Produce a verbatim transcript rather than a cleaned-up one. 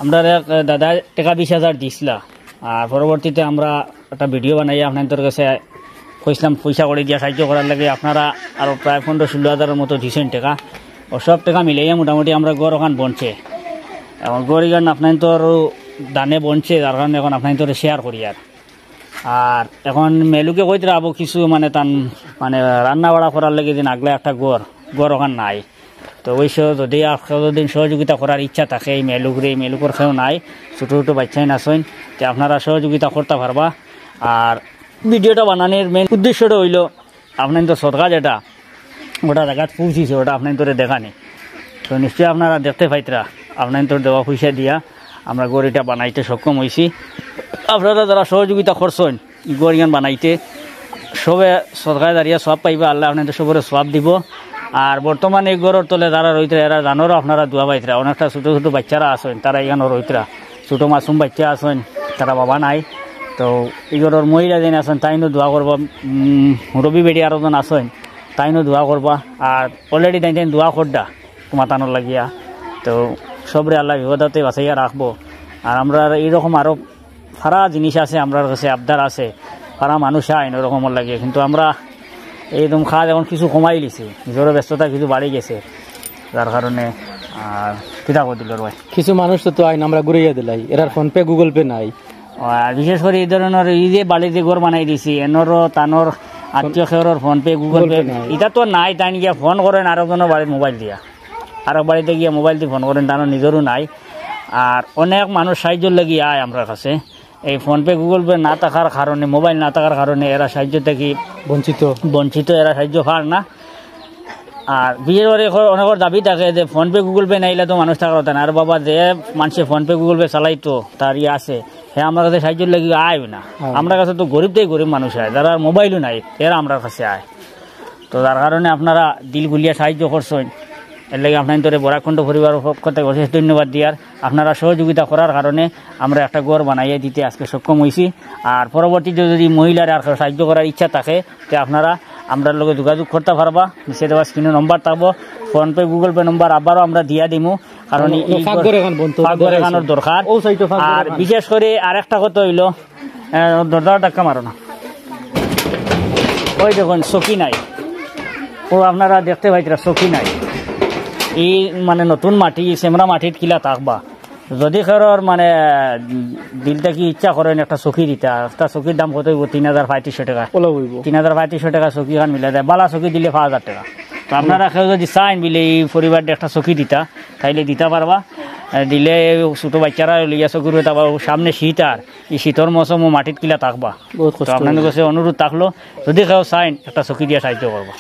আমরা এক দাদা টেকা বিশ হাজার দিছলা, আর পরবর্তীতে আমরা একটা ভিডিও বানাইয়া আপনাইনতর গেছে কইছলাম পয়সা করি দিয়া সাহায্য করার লাগি। আপনারা আরো প্রায় পনেরো ষোলো হাজারর মতো দিছইন টেকা। ও সব টেকা মিলাইয়া মোটামুটি আমরা ঘর ওখান বনছে। এখন ঘর ইখান আপনাইনতর দানে বনছে, যার কারণে এখন আপনাইনতরে শেয়ার করিয়ার। আর এখন মেলুকে কইতরা আবো কিছু মানে তান মানে রান্না বাড়া করার লাগি দিন আগলা একটা ঘর, ঘর ওখান নাই। তো অবশ্য যদি আপনারা যদি সহযোগিতা করার ইচ্ছা থাকে এই মেলুকরে, এই মেলুকর কেউ নাই, ছোটো ছোটো বাচ্চাইন আছইন, তে আপনারা সহযোগিতা করতা পারবা। আর ভিডিওটা বানানির মেইন উদ্দেশ্যটা অইলো আপনাইনতর সদকা যেটা, ওটা জাগাত পৌঁছিছে, ওটা আপনাইনতরে দেখানি। তো নিশ্চয় আপনারা দেখতে পাইতরা, আপনাইনতর দেওয়া পয়সা দিয়া আমরা ঘর ইটা বানাইতে সক্ষম অইছি। আপনারা যারা সহযোগিতা করছইন ই ঘর ইখান বানাইতে, সবে সদকায়ে জারিয়া সওয়াব পাইবা, আল্লায় আপনাইনতর সবরে সওয়াব দিবো। আর বর্তমানে ই ঘরর তলে যারা রইতরা, এরা জানরও আপনারা দোয়া পাইতরা, অনেকটা ছোটো ছোটো বাচ্চারা আছইন, তারা ইখানো রইতরা, ছোটো মাসুম বাচ্চা আছইন, তারা বাবা নাই। তো ই ঘরর মহিলা যেইন আছইন, তাইনও দোয়া করবা, উম, মুরব্বি বেটি আরো জন আছইন, তাইনও দোয়া করবা। আর already তাইন তাইন দোয়া কররা তোমার তানোর লাগিয়া। তো সবরে আল্লায় বিপদ আতে বাঁচাইয়া রাখবো। আর আমরার এইরকম আরো ফারা জিনিস আছে, আমরার গেছে আবদার আছে, ফারা মানুষ আইন ওরকমর লাগিয়া, কিন্তু আমরা এইরকম কাজ এখন কিছু কমাইলিছি, নিজরও ব্যস্ততা কিছু বাড়ি গেছে, যার কারণে আর কিতা কই দিল রে ভাই। কিছু মানুষ তো, তো আইন আমরা ঘুরাইয়া দিলাই, এরার PhonePe Google Pay নাই। আর বিশেষ করি এই ধরনর এই যে বাড়িত ঘর বানাই দিছি, এনরও তানোর আত্মীয় কেউরর PhonePe Google Google Pay Pay নাই। ইটা তো নাই, তাইন গিয়া ফোন করইন আরো জনর বাড়িত মোবাইল দিয়া, আরো বাড়িত গিয়া মোবাইল দি ফোন করইন, তানোর নিজরও নাই। আর অনেক মানুষ সাহায্যর লাগি আয় আমরার কাছে, এই PhonePe Google Pay না থাকার কারণে, মোবাইল না থাকার কারণে এরা সাহায্য থাকি বঞ্চিত। বঞ্চিত, এরা সাহায্য পার না। আর বিশেষ করি অনেকর দাবি থাকে যে PhonePe Google Pay নাইলে তো মানুষ থাকার কথা না। আর বাবা, যে মানষে PhonePe Google Pay চালাইতো, তার ইয়ে আছে, হে আমরার কাছে সাহায্যর লাগি আয় না। হ্যাঁ। আমরার কাছে তো গরিব থাকি গরিব মানুষ আয়, যারার মোবাইলও নাই, এরা আমরার কাছে আয়। তো যার কারণে আপনারা দিল খুলিয়া সাহায্য করছইন, এর লাগি আপনাইনতরে বরাক কণ্ঠ পরিবারর পক্ষ থাকি অশেষ ধন্যবাদ দিয়ার। আপনারা সহযোগিতা করার কারণে আমরা একটা ঘর বানাইয়া দিতে আজকে সক্ষম অইছি। আর পরবর্তীতে যদি মহিলার আর কেউ সাহায্য করার ইচ্ছা থাকে, তে আপনারা আমরার লগে যোগাযোগ করতা পারবা। নিচে দেওয়া screen-ও নম্বর থাকবো, PhonePe Google Pay নম্বর আবারও আমরা দিয়া দিমু, কারণ ও, ই ও, পাকঘর এখান বন্ধ, পাকঘর এখানোর দরকার। ও side-ও পাকঘর আর এখান। বিশেষ করি আরেকটা কথা অইলো, এ, দরজার ধাক্কা মারো না। ওই দেখইন, চকি নাই। ও আপনারা দেখতে পাইতরা, চকি নাই। ই মানে নতুন মাটি, সেমরা মাটিত কিলা থাকবা। যদি কেউরর মানে, উম, দিল থাকি ইচ্ছা করইন একটা চকি দিতা, একটা চকির দাম কত অইবো? তিন হাজার পঁয়ত্রিশশো টেকা। ওলা অইবো। তিন হাজার পঁয়ত্রিশশো টেকা চকি খান মিলা যায়, বালা চকি দিলে পাঁচ হাজার টেকা। তো আপনারা কেউ যদি চাইন বিলে ই পরিবাররে একটা চকি দিতা, তাইলে দিতা পারবা। এ, দিলে ছোটো বাচ্চারা লইয়া চকির উপরে থাকবা, সামনে শীত আর ই শীতর মৌসুমও মাটিত কিলা থাকবা। বহুত তো কষ্ট আপনাইনতর অইবো। কাছে অনুরোধ থাকলো, যদি কেউ চাইন, একটা চকি দিয়া সাহায্য করবা।